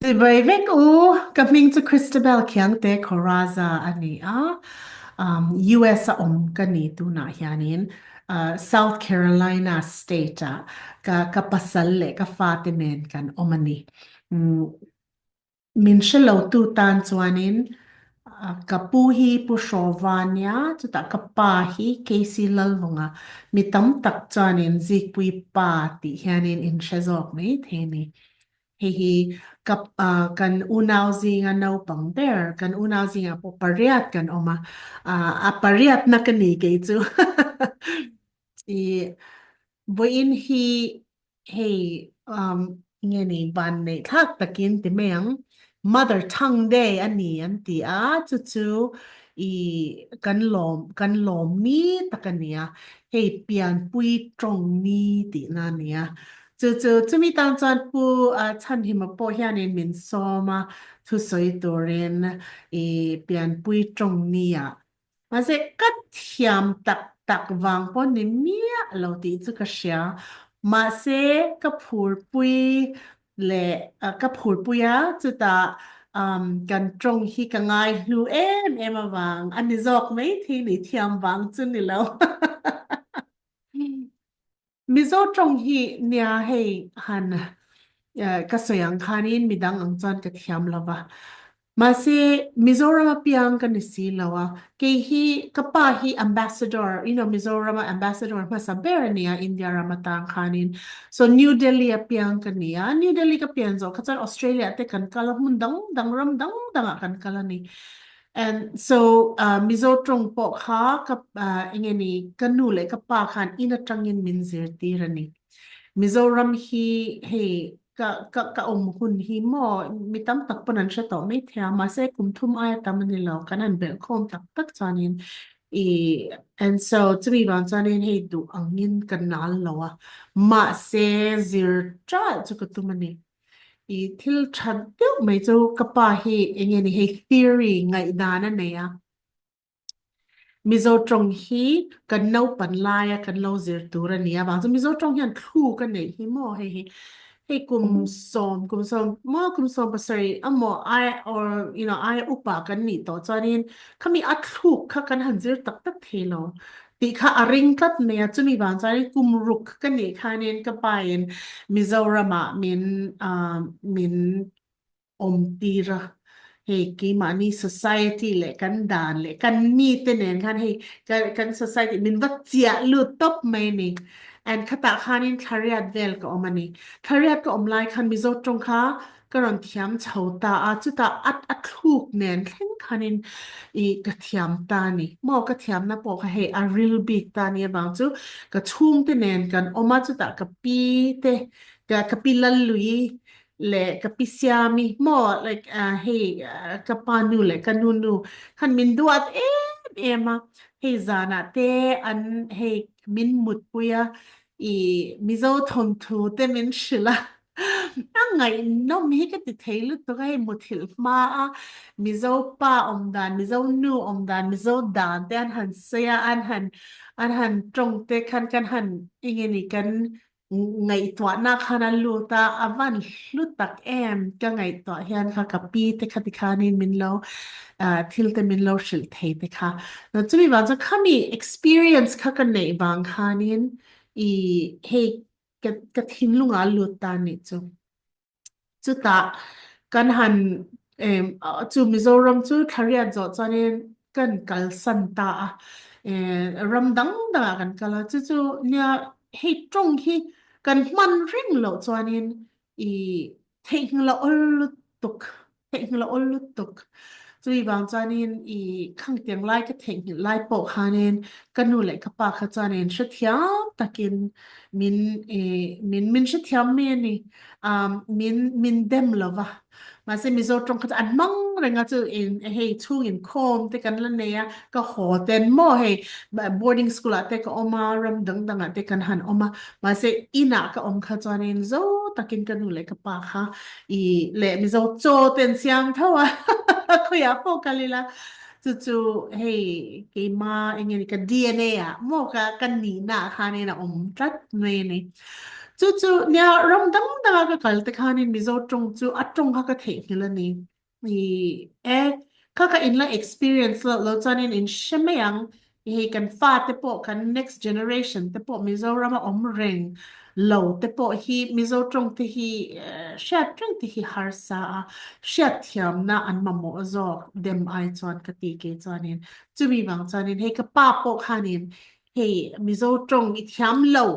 Chibai vek u, ka hming chu Christabel Khiangte Khoraza a ni a, US a awm ka ni tunah hianin South Carolina state ah ka ka pasal leh ka fate nen kan awm a ni. Min hre lo tu tan chuanin ka pu hi Pu Hrawva nia, chutah ka pa hi KC Lalvunga, mi tam tak chuanin Zikpui pa tih hianin in hre zawk mai thei a ni. Hei hi ka kan unau zinga naupang ber, kan unau zingah pawh pariat kan awm a, a pariatna ka ni kei chu. I vawiin hi hei nge ni van neih thlak takin ti mai ang, Mother Tongue Day a ni an ti a, chu chu i kan lawm kan lawm ni tak a ni a, hei pianpui tawng ni tihna a ni a. Chu chu chumi tan chuan Pu Chhanhima pawh hianin min sawm a, thusawi turin i pianpui tawng ni ah. Mahse ka thiam tak tak vang pawh ni miah lo tih chu ka hria. Mahse ka phurpui leh ka phurpui a, chutah kan tawng hi ka ngai hlu em em avang a ni zawk maithei ni thiam vang chu ni lo. Mizo tawng hi nia hei han ka sawi ang khanin midang ang chuan ka thiam lo va. Mahse Mizoram apiang ka ni si lo a, kei hi ka pa hi ambassador, you know Mizorama ambassador hmasa ber a nia India ram atang khanin. So New Delhi apiang ka ni a, New Delhi ka pian zawh kha chuan Australia te kan kal a, hmun dang dang ram dang dangah kan kal a ni. And so Mizo tawng pawh kha ka enge ni ka nu leh ka pa khan in atangin min zirtir a ni. Mizoram hi hei ka ka ka awm hun hi maw mi tam tak pawn an hre tawh mai thei a mahse kum thum aia tam a ni lo kan han belh khawm tak tak chuanin i and so chumi vang chuanin hei duh angin ka nal lo a mahse zir ṭalh chu ka tum a ni. I thil tha deuh mai chu ka pa hi eng nge ni hei theory ngaihdan a nei a. Mizo tawng hi kan naupan laia kan lo zir tur a ni a vang chu Mizo tawng hian thluk a neih hi maw hei hi hei kum sawm kum sawm maw kum 70 emaw ai or you know ai upa kan nih tawh chuanin khami a thluk kha kan han zir tak tak thei lo. Tih kha a ring tlat mai a, chumi vang chuanin kum ruk ka nih khanin ka pain Mizoramah min min awm tir a, hei keimahni society leh kan dan leh kan mite nen khan hei kan society min va chiah lut tawp mai a ni. And khatah khanin thlariat vel ka awm a ni. Thlariat ka awm lai khan Mizo tawng kha ka rawn thiam chho ta a, chutah a a thluk nen thleng khanin i ka thiam ta a ni. Maw ka thiamna pawh kha hei a ril bik ta a ni avang chu ka chhungte nen kan awm a, chutah ka pi te ka ka pi Lallui leh ka pi Siami maw like hei ka pa nu leh ka nu nu khan min duat em em a, hei zanah te an hei min mutpui a i Mizo thawnthu te min hrilh a. A ngaihnawm hi ka ti thei lutuk a, hei muthilh hma a Mizo pa awm dan, Mizo nu awm dan, Mizo dan te an han sawi a, an han an han tawng te khan kan han eng nge ni kan ngaihtuahna khan a lut a, a van hlu tak em ka ngaihtuah hian kha ka pi te kha tikhanin min lo thil te min lo hrilh thei te kha. Chumi vang chuan khami experience kha ka neih vang khanin i hei ka ka thinlungah a lut ta nih chu. Chutah kan han chu Mizoram chu thlariat zawh chuanin kan kalsan ta a, ram dang dangah kan kal a, chu chu nia hei tawng hi kan hman reng loh chuanin i theihnghilh a awl lutuk. Theihnghilh a awl lutuk. Chumi vang chuanin i khangtiang lai ka theihnghilh lai pawh khanin ka nu leh ka pa kha chuanin hrethiam takin min i min min hrethiam mai a ni. Um min min dem lo va. Mahse Mizo tawng kha chu an hmang reng a chu in hei chhung inkhawm te kan la nei a, ka haw ten maw hei boarding school ah te ka awm a, ram dang dangah te kan han awm a. Mahse inah ka awm kha chuanin zo takin ka nu leh ka pa kha I leh Mizo chaw te an siam tho a, khawiah pawh kal ila chu chu hei keima eng nge ni ka DNA ah maw ka ka nihna ah khanin a awm tlat mai a ni. Chu chu nia ram dang danga ka kal te khanin Mizo tawng chu a tawng kha ka theihnghilh a ni. I e kha ka inla experience loh lo chuanin in hre mai ang. Hei kan fate pawh kan next generation te pawh Mizorama awm reng lo te pawh hi Mizo tawng te hi hriat reng te hi harsa a, hriat thiamna an mamawh zawk dem ai chuan ka ti kei chuanin chumi vang chuanin hei ka pa pawh khanin hei Mizo tawng i thiam lo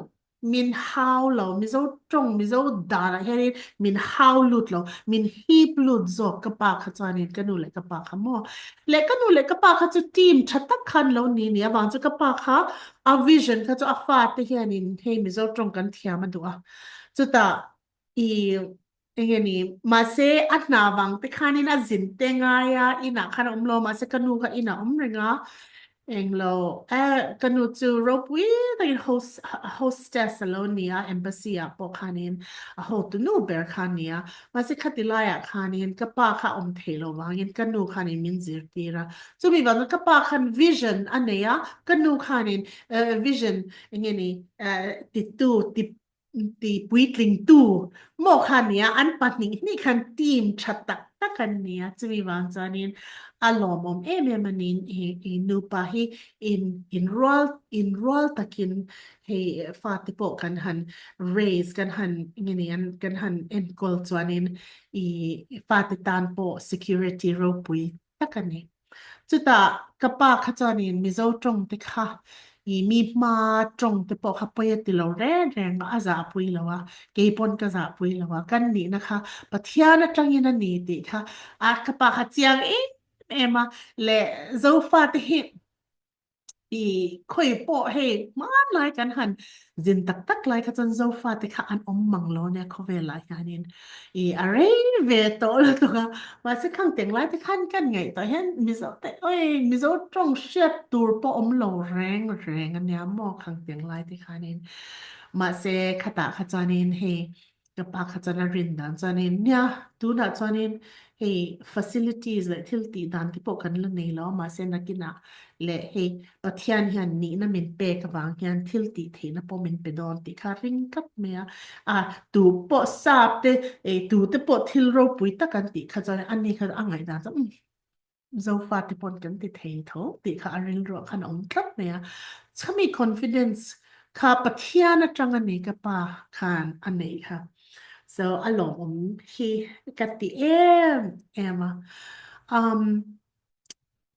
Min hau lo, Mizo tawng, Mizo danah hianin min hau lut lo, min hip lut zawk ka pa kha chuanin ka nu leh ka pa kha maw? Leh ka nu leh ka pa kha chu team tha tak khan lo ni ni avang chu ka pa kha a vision kha chu a fate hianin hei Mizo tawng kan thiam a duh a, chutah i Enge ni, mahse a hna vang te khanin a zin te ngai a, inah khan a awm lo, mahse ka nu kha inah a awm reng a, englo eh ka nu chu ropui takin host hostess a lo ni a, embassy ah pawh khanin a hotu nu ber kha a ni a, mahse khati laiah khanin ka pa kha a awm theih loh vangin ka nu khanin min zirtir a, chumi vangin ka pa khan vision a nei a, ka nu khanin vision enge ni eh titu ti ti puitlingtu maw kha a nia, an pahnih hnih khan team tha tak tak an nia, chumi vang chuanin a lawmawm em em a ni, i nupa hi in inrual inrual takin hei fate pawh kan han raise kan han nge ni an kan han enkawl chuanin i fate tan pawh security ropui tak a ni. Chutah ka pa kha chuanin Mizo tawng te kha i mi hma tawng te pawh kha pawi a ti lo reng reng a, a zahpui lo a, kei pawn ka zahpui lo a, kan nihna kha Pathian atangin a ni tih kha a ka pa kha chiang em em a, leh Zofate hi I khawi pawh hei hmanlai kan han zin tak tak lai kha chuan Zofa te kha an awm mang lo ania khawvelah hianin i a rei ve tawh lutuk a, mahse khang teng lai te khan kan ngaihtuah hian Mizo te oi Mizo tawng hriat tur pawh awm lo reng reng ania maw khang teng lai te khanin mahse khatah kha chuanin hei Ka pa kha chuan a rin dan chuanin, Nia, tunah chuanin hei facilities leh thil tih dan te pawh kan la nei lo a, mahse nakinah leh hei Pathian hian nihna min pek avang hian thil tih theihna pawh min pe dawn tih kha a ring tlat mai a. A, tu pawh sap te, ei tu te pawh thil ropui tak an tih kha chuan ani kha a ngaihdan chuan umm. Zofate pawn kan ti thei tho tih kha a rilruah khan a awm tlat mai a. Chami confidence kha Pathian atang a ni ka pa khan a neih kha. So a lawmawm hi ka ti em em a. Um,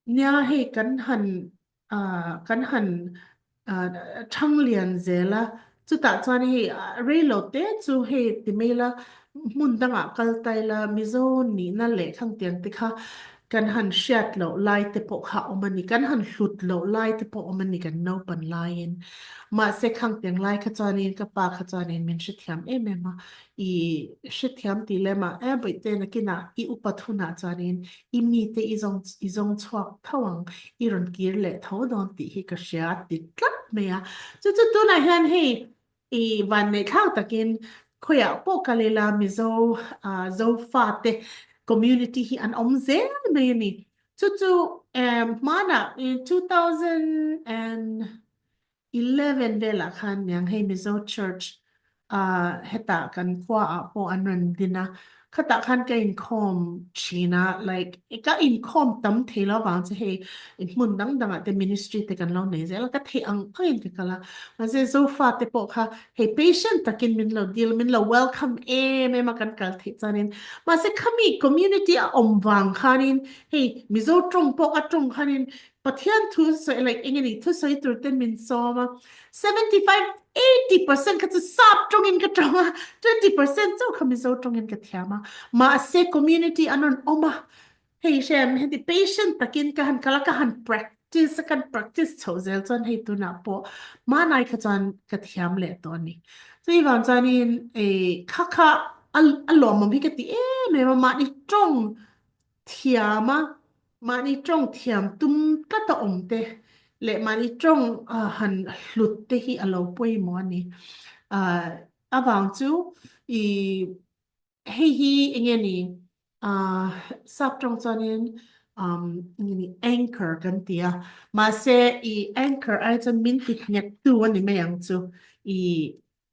nia hei kan han kan han thang lian zel a, chutah chuan hei reilo te chu hei ti mai la hmun dangah kal ta ila Mizo nihna leh thangtiang te kha kan han hriat loh lai te pawh kha a awm a ni, kan han hlut loh lai te pawh a awm a ni kan naupan laiin. Mahse khangtiang lai kha chuanin ka pa kha chuanin min hrethiam em em a, i hrethiam tih lem ah e bawihte nakinah i upat hunah chuanin i mite i zawng i zawng chhuak tho ang, i rawn kir leh tho dawn tih hi ka hria a ti tlat mai a. Chu chu tunah hian hei i vanneih thlak takin khawiah pawh kal ila Mizo Zofate community hi an awm zel mai a ni. Chu chu hmanah 2000 and 11 velah khan niang hei Mizo Church ah hetah kan khua ah pawh an rawn din a, khatah khan ka inkhawm thin a, like ka inkhawm tam thei lo vang che hei hmun dang dangah te ministry te kan lo nei zel a, ka theih ang angin ka kal a, mahse Zofa te pawh kha hei patient takin min lo dil min lo welcome em em a kan kal theih chuanin mahse khami community a awm vang khanin hei Mizo tawng pawh ka tawng khanin Pathian thu sawi like eng ani thusawi tur ten min sawm a, 75, 80% kha chu sap tawngin ka tawng a, 20% chauh kha Mizo tawngin ka thiam a, mahse community an rawn awm a, hei hrem heti patient takin ka han kal a, ka han practice a, kan practice chhoh zel chuan hei tunah pawh hmanai kha chuan ka thiam leh tawh a ni. Chuvang chuanin ei kha kha a lawmawm hi ka ti em em a, mahni tawng thiam a, mahni tawng thiam tum tlat a awm te leh mahni tawng han hlut te hi a lo pawimawh a ni. Avang chu i hei hi eng nge ni sap tawng chuanin eng nge ni anchor kan ti a, mahse i anchor ai chuan min ti nghet tu a ni mai ang chu i.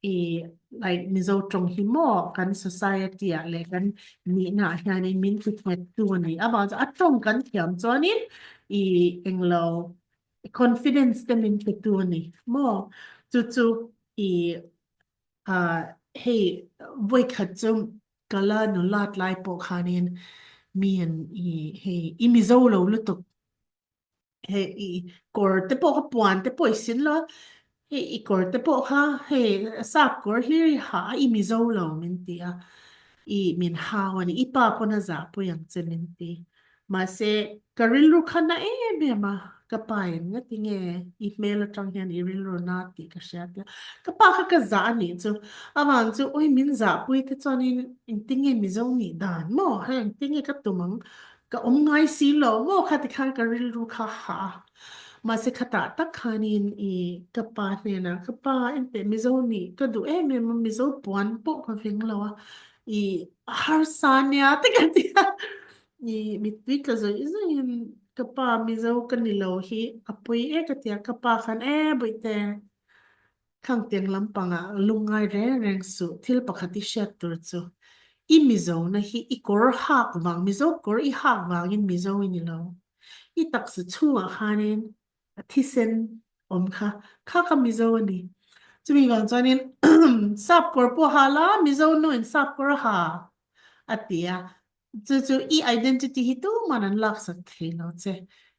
I like Mizo tawng hi maw kan society ah leh kan nihna ah hianin min ti nghet tu a ni. Avang chuan a tawng kan thiam chuanin i englo confidence te min pe tu a ni maw. Chu chu i ah hei vawikhat chu ka la nulat lai pawh khanin mi an i hei i Mizo lo lutuk hei i kawr te pawh kha puan te pawh i sin lo a, hei i kawr te pawh kha hei sap kawr hlir i ha a i Mizo lo min ti a, i min hau a ni, i pa pawn a zahpui ang che min ti. Mahse ka rilru kha na em em a, ka pa in ngati nge i hmel atang hian i rilru na tih ka hria tia, ka pa kha ka zah a nih chu, avang chu ui min zahpui te chuanin engtinge Mizo nih dan maw hei engtinge ka tum ang Ka awm ngai si lo maw kha tikhan ka rilru kha ha a. Mahse khatah tak khanin i ka pa hnenah ka pa enteh Mizo nih ka duh em em a, Mizo puan pawh ka veng lo a, i harsa nia te ka ti a. I mittui tla zawih zawihin ka pa Mizo ka ni lo hi a pawi e ka ti a, ka pa khan e bawihte Thangtiang lampangah lungngai reng reng suh, thil pakhat i hriat tur chu i Mizona hi i kawr hak vang, Mizo kawr i hak vangin Mizo i ni lo. I taksa chhungah khanin a thisen awm kha, kha kha Mizo a ni. Chumi vang chuanin sap kawr pawh ha la, Mizo nuin sap kawr a ha a ti a. Chu chu i identity hi tuman an laksak thei lo che,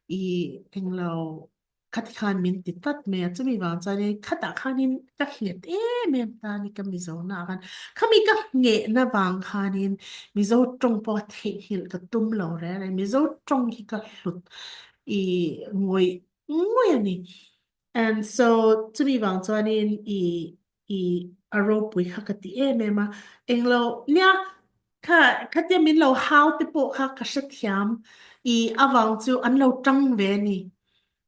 i englo Khati khan min ti tlat mai a, chumi vang chuanin khatah khanin ka nghet em em ta a ni ka Mizo naah khan. Khami ka nghehna vang khanin Mizo tawng pawh theihnghilh ka tum lo reng reng, Mizo tawng hi ka hlut i ngawih ngawih a ni. And so chumi vang chuanin i i a ropui kha ka ti em em a, englo nia kha khatia min lo hau te pawh kha ka hrethiam i avang chu an lo tang ve a ni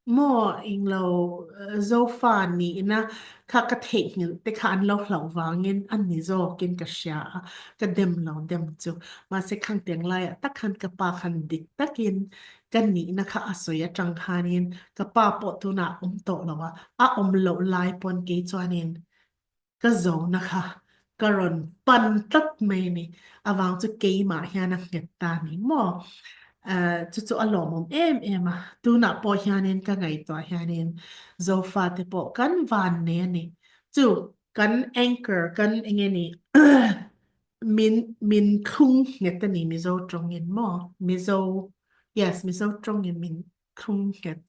maw englo zofa nihna kha ka theihnghilh te kha an lo hlauh vangin a ni zawkin ka hria a ka dem lo dem chu mahse khangtiang laiah tak khan ka pa khan dik takin ka nihna kha a sawi atang khanin ka pa pawh tunah awm tawh lo a, a awm loh lai pawn kei chuanin ka zona kha ka rawn pan tlat mai a ni. Avang chu keimah hian a nghet ta a ni maw? Chu chu a lawmawm em em a, tunah pawh hianin ka ngaihtuah hianin Zofate pawh kan van nei a ni. Chu kan anchor kan enge ni min min thlung nghet a ni Mizo tawngin maw? Mizo yes Mizo tawngin min thlung nghet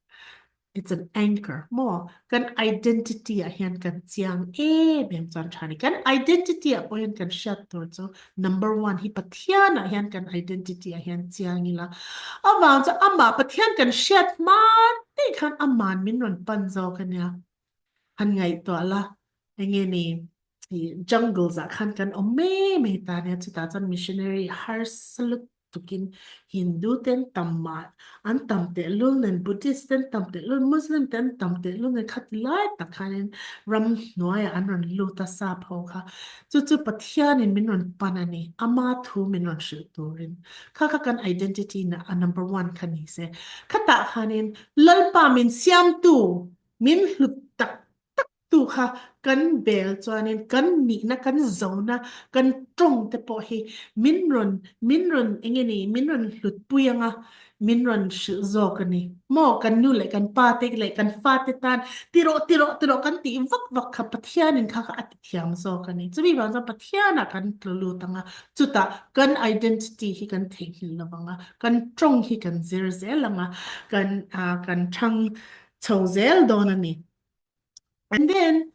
it's an anchor maw? Kan identity ah hian kan chiang em em chuan tha ni. Kan identity ah pawh hian kan hriat tur chu number one hi Pathian ah hian kan identity ah hian chiang ila. Avang chu amah Pathian kan hriat hma daih khan aman min rawn pan zawk a nia. Han ngaihtuah la enge ni jungles ah khan kan awm mai mai ta nia chutah chuan missionary harsa lutukin Hindu ten tam mah an tam tehlul nen Buddhist ten tam tehlul Muslim ten tam tehlul nen khati lai tak khanin ram hnuaiah an rawn lut a sap ho kha chu chu Pathianin min rawn pan a ni ama thu min rawn hrilh turin kha kha kan identity na a number one kha ni se khatah khanin Lalpa min siamtu Min hlut tak tak tu kha kan bel chuanin kan nihna, kan zona, kan tawng te pawh hi min rawn, min rawn eng nge ni, min rawn hlutpui anga min rawn hrilh zawk a ni. Maw kan nu leh kan pa te leh kan fa te tan ti rawh, ti rawh, ti rawh kan tih vak vak kha Pathianin kha kha a ti thiam zawk a ni. Chumi vang chuan Pathianah kan tlu lut anga chutah kan identity hi kan theihnghilh lo vang a, kan tawng hi kan zir zel anga kan, kan thang chho zel dawn a ni. And then,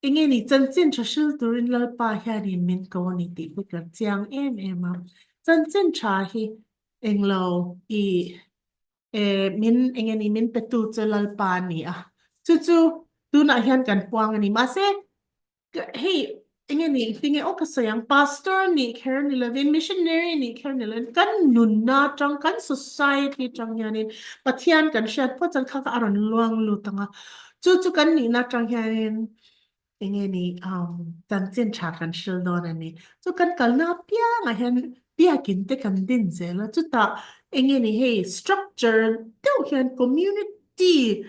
enge ni chanchin tha hril turin Lalpa hianin min ko a ni tih hi kan chiang em em a. Chanchin tha hi englo i e min enge ni min petu chu Lalpa a ni a. Chu chu tunah hian kan puang a ni. Mahse, Hei, enge ni, tinge aw ka sawi ang, pastor nih kher ni lovin, missionary nih kher ni lovin, kan nunna atang, kan society atang hianin Pathian kan hriat phawt chuan kha kha a rawn luang lut ang a. Chu chu kan nihna atang hianin enge ni, chanchin tha kan hril dawn a ni. Chu kan kalna apiangah hian biakin te kan din zel a, chutah enge ni hei structure deuh hian community.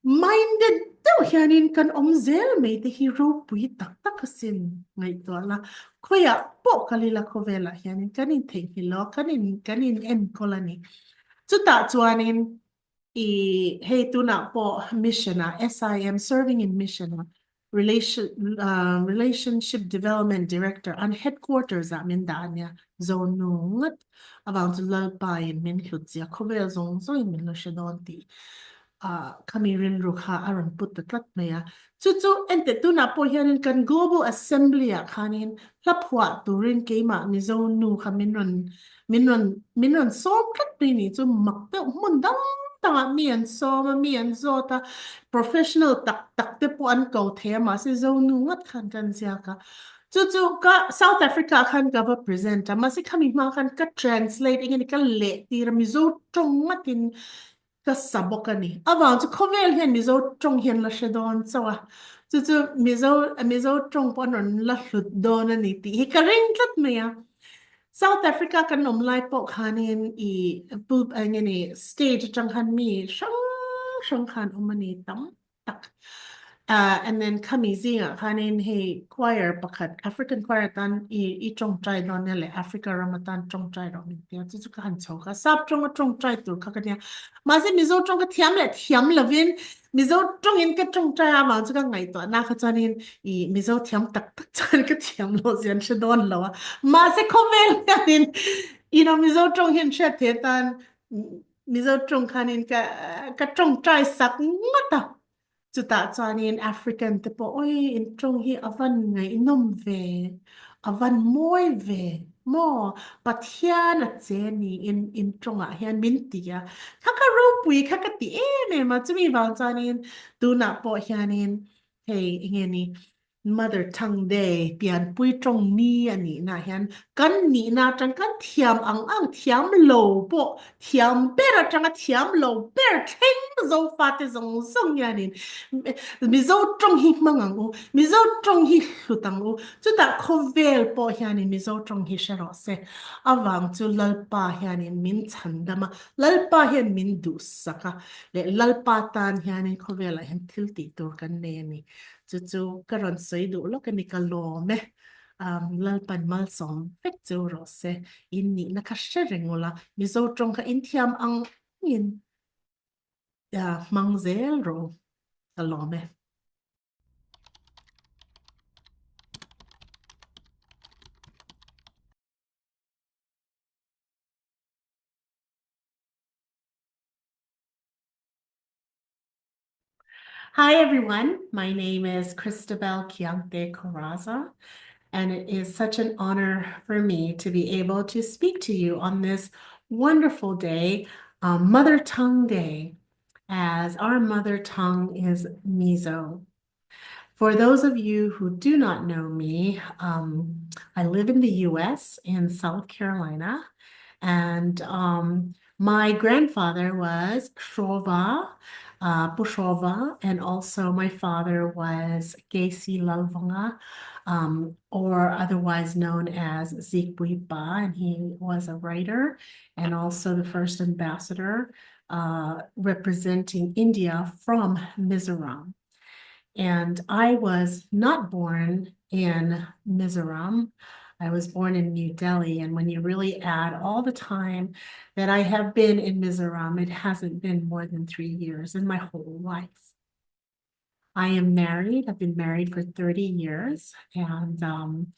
Minded deuh hianin kan awm zel mai te hi ropui tak tak asin ngaihtuah la. Khawiah pawh kal ila khawvelah hianin kan intheihnghilh lo a, kan in kan in enkawl a ni. Chutah chuanin i hei tunah pawh mission ah SIM Serving in Mission ah Relation Relationship Development Director an headquarters ah min dah a nia, Zonu ngat avang chu Lalpa in min hlut zia khawvel zawng zawng in min lo hre dawn tih ah khami rilru kha a rawn put ta tlat mai a. Chu chu enteh tunah pawh hianin kan Global Assembly ah khanin hla phuah turin keimah Mizo nu kha min rawn min rawn min rawn sawm tlat mai ni chu mak deuh hmun dang dangah mi an sawm a mi an zawt a professional tak tak te pawh an ko thei a mahse Zonu ngat khan kan ziak a chu chu ka South Africa ah khan ka va present a mahse khami hma khan ka translate eng nge ni ka leh tir a Mizo tawng ngatin Ka sa bawk a ni. Avang chu khawvel hian Mizo tawng hian la hre dawn chauh a, chu chu Mizo Mizo tawng pawh an rawn la hlut dawn a ni tih hi ka ring tlat mai a. South Africa kan awm lai pawh khanin i pulp eng nge ni stage atang khan mi hrang hrang khan awm a ni tam tak. Uh, and then khami zingah khanin hei choir pakhat African choir tan i i tawngtai dawn nia leh Africa ram atan tawngtai rawh min tia chu chu ka han chho kha sap tawng a tawngtai tur kha ka nia mahse Mizo tawng ka thiam leh thiam lovin Mizo tawngin ka tawngtai a vang chu ka ngaihtuah na kha chuanin i Mizo thiam tak tak chuan ka thiam loh zian hre dawn lo a mahse khawvel hianin you know Mizo tawng hian hriat thei atan Mizo tawng khanin ka ka tawngtai sak ngawt a, chutah chuanin African te pawh awi in tawng hi a van ngaihnawm ve, a van mawi ve maw, Pathian a che niin in tawngah hian min ti a, kha ka ropui kha ka ti em em a, chumi vang chuanin tunah pawh hianin hei enge ni Mother Tongue Day, pianpui tawng ni a nihna hian kan nihna atang kan thiam ang ang thiam lo pawh thiam ber atanga thiam lo ber thleng Zofate zawng zawng hianin Mizo tawng hi hmang ang u, Mizo tawng hi hlut ang u, chutah khawvel pawh hianin Mizo tawng hi hre rawh se. Avang chu Lalpa hianin min chhandam a, Lalpa hian min duhsak a, leh Lalpa tan hianin khawvelah hian thil tih tur kan nei a ni. Chu chu ka rawn sawi duh lawk a ni, ka lawm e. Lalpan malsawm vek chu rawh se, in nihna kha hre reng ula, Mizo tawng kha in thiam ang angin hmang zel rawh u, ka lawm e. Hi, everyone. My name is Christabel Khiangte Coraza, and it is such an honor for me to be able to speak to you on this wonderful day, Mother Tongue Day, as our mother tongue is Mizo. For those of you who do not know me, um, I live in the US in South Carolina, and um, my grandfather was Shova, uh, Bushova, and also my father was Casey Lalvonga, um, or otherwise known as Zikbuipa, and he was a writer and also the first ambassador uh, representing India from Mizoram. And I was not born in Mizoram. I was born in New Delhi. And when you really add all the time that I have been in Mizoram, it hasn't been more than 3 years in my whole life. I am married. I've been married for 30 years. And um,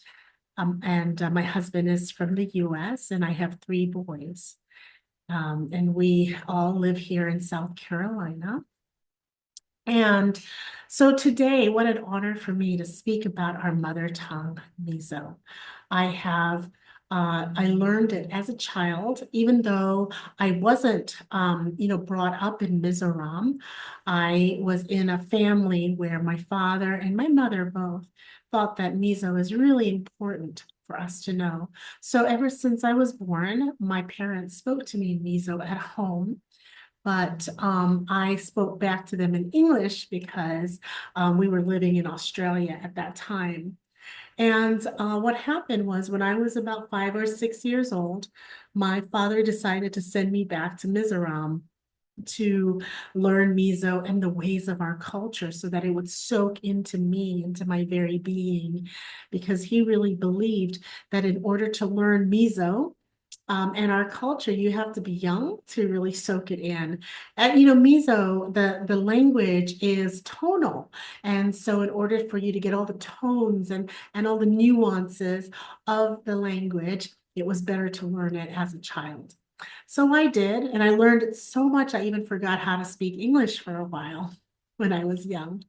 um, and uh, my husband is from the US, and I have 3 boys. Um, and we all live here in South Carolina. And so today, what an honor for me to speak about our mother tongue, Mizo. I have uh, I learned it as a child, even though I wasn't, um, you know, brought up in Mizoram. I was in a family where my father and my mother both thought that Mizo is really important for us to know. So ever since I was born, my parents spoke to me in Mizo at home. But um, I spoke back to them in English because um, we were living in Australia at that time. And uh, what happened was when I was about 5 or 6 years old, my father decided to send me back to Mizoram. to learn Mizo and the ways of our culture so that it would soak into me, into my very being, because he really believed that in order to learn Mizo and our culture, you have to be young to really soak it in. And you know, Mizo, the language is tonal. And so in order for you to get all the tones and all the nuances of the language, it was better to learn it as a child. So I did, and I learned it so much I even forgot how to speak English for a while when I was young.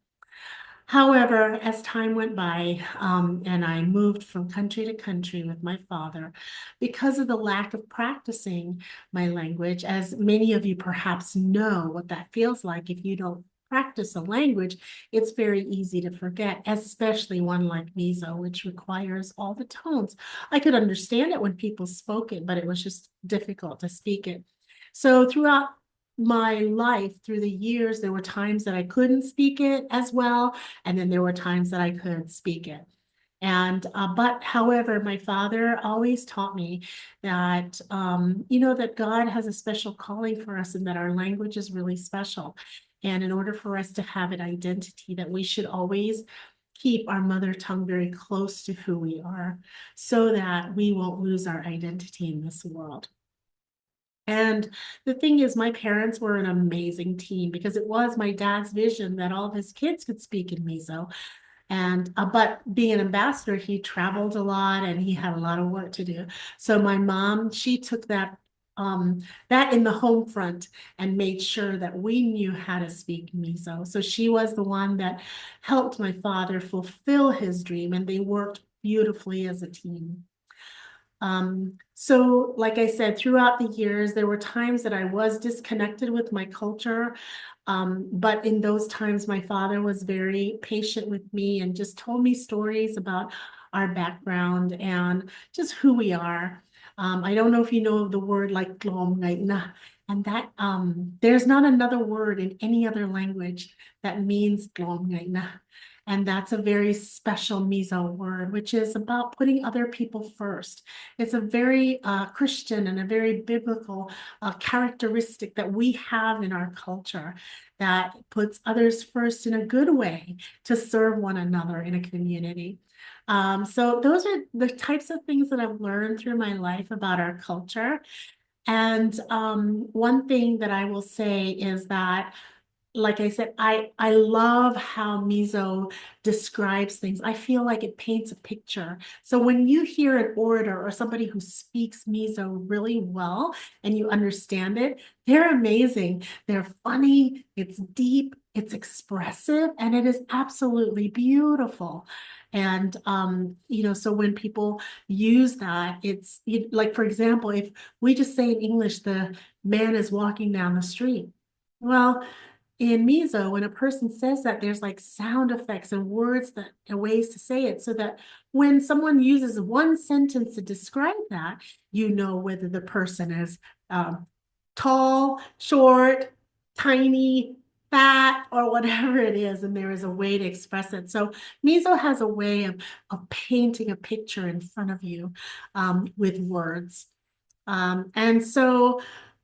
However, as time went by, and I moved from country to country with my father, because of the lack of practicing my language, as many of you perhaps know what that feels like if you don't practice a language, it's very easy to forget, especially one like Mizo, which requires all the tones. I could understand it when people spoke it, but it was just difficult to speak it. So throughout my life, through the years, there were times that I couldn't speak it as well, and then there were times that I could speak it. And but however, my father always taught me that you know, that God has a special calling for us and that our language is really special. And in order for us to have an identity, that we should always keep our mother tongue very close to who we are so that we won't lose our identity in this world. And the thing is, my parents were an amazing team because it was my dad's vision that all of his kids could speak in Mizo. And but being an ambassador, he traveled a lot and he had a lot of work to do. So my mom, she took that in the home front and made sure that we knew how to speak Mizo. So she was the one that helped my father fulfill his dream, and they worked beautifully as a team. So like I said, throughout the years, there were times that I was disconnected with my culture. But in those times, my father was very patient with me and just told me stories about our background and just who we are. I don't know if you know the word like tlawmngaihna, and that there's not another word in any other language that means tlawmngaihna. And that's a very special Mizo word, which is about putting other people first. It's a very Christian and a very biblical characteristic that we have in our culture that puts others first in a good way to serve one another in a community. So those are the types of things that I've learned through my life about our culture. And one thing that I will say is that, like I said, I love how Mizo describes things. I feel like it paints a picture. So when you hear an orator or somebody who speaks Mizo really well and you understand it, they're amazing. They're funny, it's deep, it's expressive, and it is absolutely beautiful. And you know, so when people use that, it's you, like, for example, if we just say in English, the man is walking down the street. Well, in Mizo, when a person says that, there's like sound effects and words that and ways to say it so that when someone uses one sentence to describe that, you know whether the person is tall, short, tiny, fat, or whatever it is, and there is a way to express it. So Mizo has a way of painting a picture in front of you with words. And so,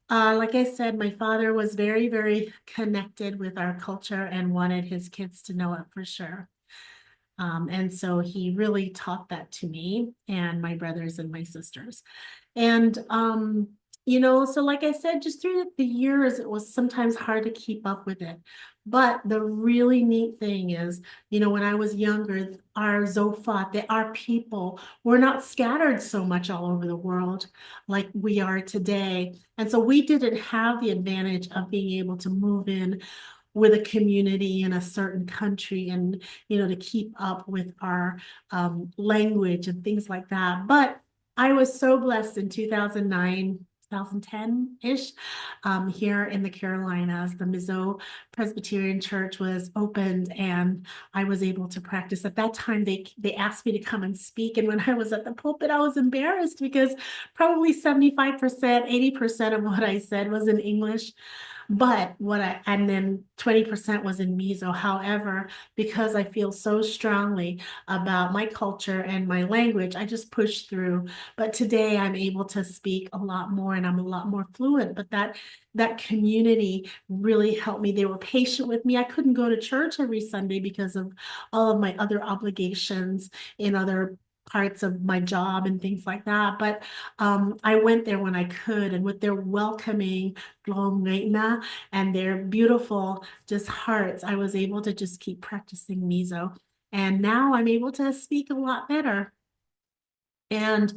like I said, my father was very, very connected with our culture and wanted his kids to know it for sure. And so he really taught that to me and my brothers and my sisters. And, you know, so like I said, just through the years, it was sometimes hard to keep up with it. But the really neat thing is, you know, when I was younger, our Zofate, our people were not scattered so much all over the world like we are today. And so we didn't have the advantage of being able to move in with a community in a certain country and, you know, to keep up with our language and things like that. But I was so blessed in 2009, 2010-ish, here in the Carolinas, the Mizo Presbyterian Church was opened and I was able to practice. At that time, they asked me to come and speak. And when I was at the pulpit, I was embarrassed because probably 75%, 80% of what I said was in English. But what I, and then 20% was in Mizo. However, because I feel so strongly about my culture and my language, I just pushed through. But today I'm able to speak a lot more and I'm a lot more fluent. But that that community really helped me. They were patient with me. I couldn't go to church every Sunday because of all of my other obligations in other parts of my job and things like that. But I went there when I could, and with their welcoming tlawmngaihna and their beautiful just hearts, I was able to just keep practicing Mizo. And now I'm able to speak a lot better. And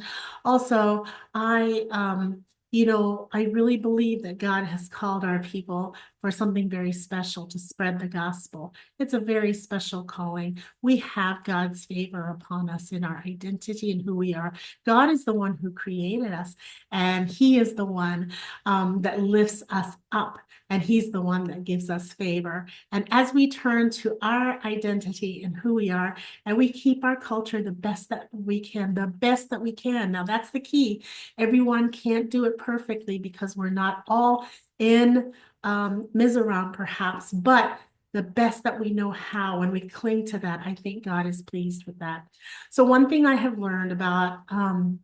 also, I you know, I really believe that God has called our people for something very special to spread the gospel. It's a very special calling. We have God's favor upon us in our identity and who we are. God is the one who created us, and He is the one that lifts us up, and He's the one that gives us favor. And as we turn to our identity and who we are, and we keep our culture the best that we can, the best that we can. Now, that's the key. Everyone can't do it perfectly because we're not all in Mizoram, perhaps, but the best that we know how, and we cling to that, I think God is pleased with that. So one thing I have learned about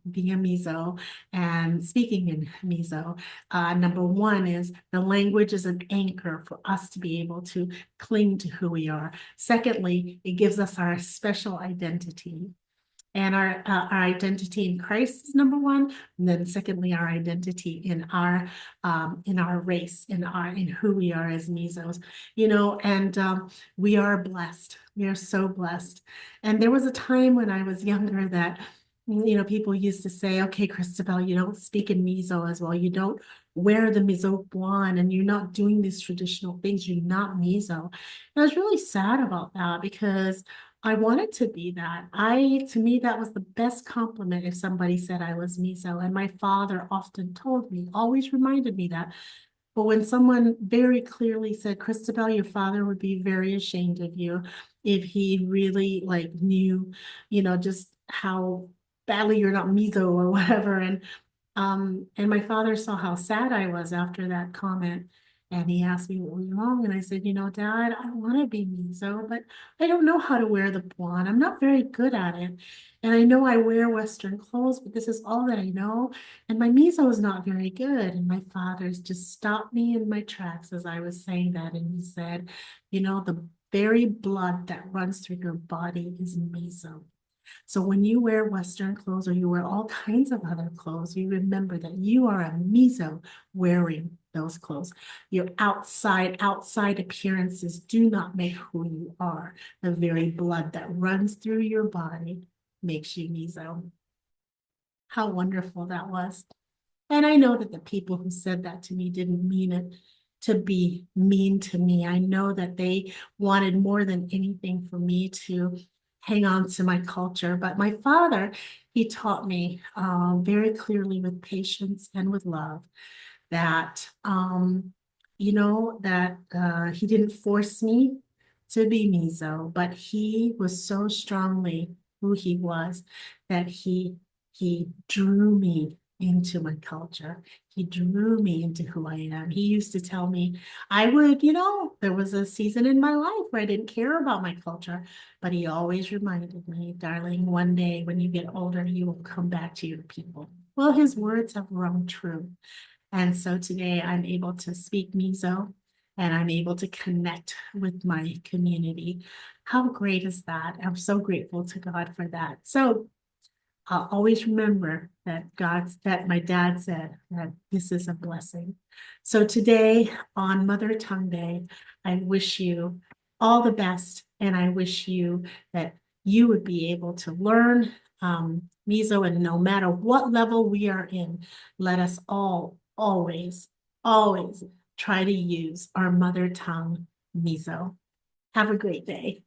being a Mizo and speaking in Mizo, number one is the language is an anchor for us to be able to cling to who we are. Secondly, it gives us our special identity. And our our identity in Christ is number one, and then secondly, our identity in our in our race, in our in who we are as Mizos, you know. And we are blessed. We are so blessed. And there was a time when I was younger that you know people used to say, "Okay, Christabel, you don't speak in Mizo as well. You don't wear the Mizo puan, and you're not doing these traditional things. You're not Mizo." And I was really sad about that because I wanted to be that. I, to me, that was the best compliment if somebody said I was Mizo. And my father often told me, always reminded me that. But when someone very clearly said, Christabel, your father would be very ashamed of you if he really like knew, you know, just how badly you're not Mizo or whatever. And and my father saw how sad I was after that comment. And he asked me what was wrong. And I said, you know, Dad, I want to be Mizo, but I don't know how to wear the puan. I'm not very good at it. And I know I wear Western clothes, but this is all that I know. And my Mizo is not very good. And my father's just stopped me in my tracks as I was saying that. And he said, you know, the very blood that runs through your body is Mizo. So when you wear Western clothes or you wear all kinds of other clothes, you remember that you are a Mizo wearing those clothes. Your outside, outside appearances do not make who you are. The very blood that runs through your body makes you Mizo. How wonderful that was. And I know that the people who said that to me didn't mean it to be mean to me. I know that they wanted more than anything for me to hang on to my culture. But my father, he taught me very clearly with patience and with love that, you know, that he didn't force me to be Mizo, but he was so strongly who he was that he he drew me into my culture. He drew me into who I am. He used to tell me I would, you know, there was a season in my life where I didn't care about my culture, but he always reminded me, darling, one day when you get older, you will come back to your people. Well, his words have rung true. And so today I'm able to speak Mizo and I'm able to connect with my community. How great is that? I'm so grateful to God for that. So I'll always remember that God's that my dad said that this is a blessing. So today on Mother Tongue Day, I wish you all the best, and I wish you that you would be able to learn Mizo, and no matter what level we are in, let us all always, always try to use our mother tongue, Mizo. Have a great day.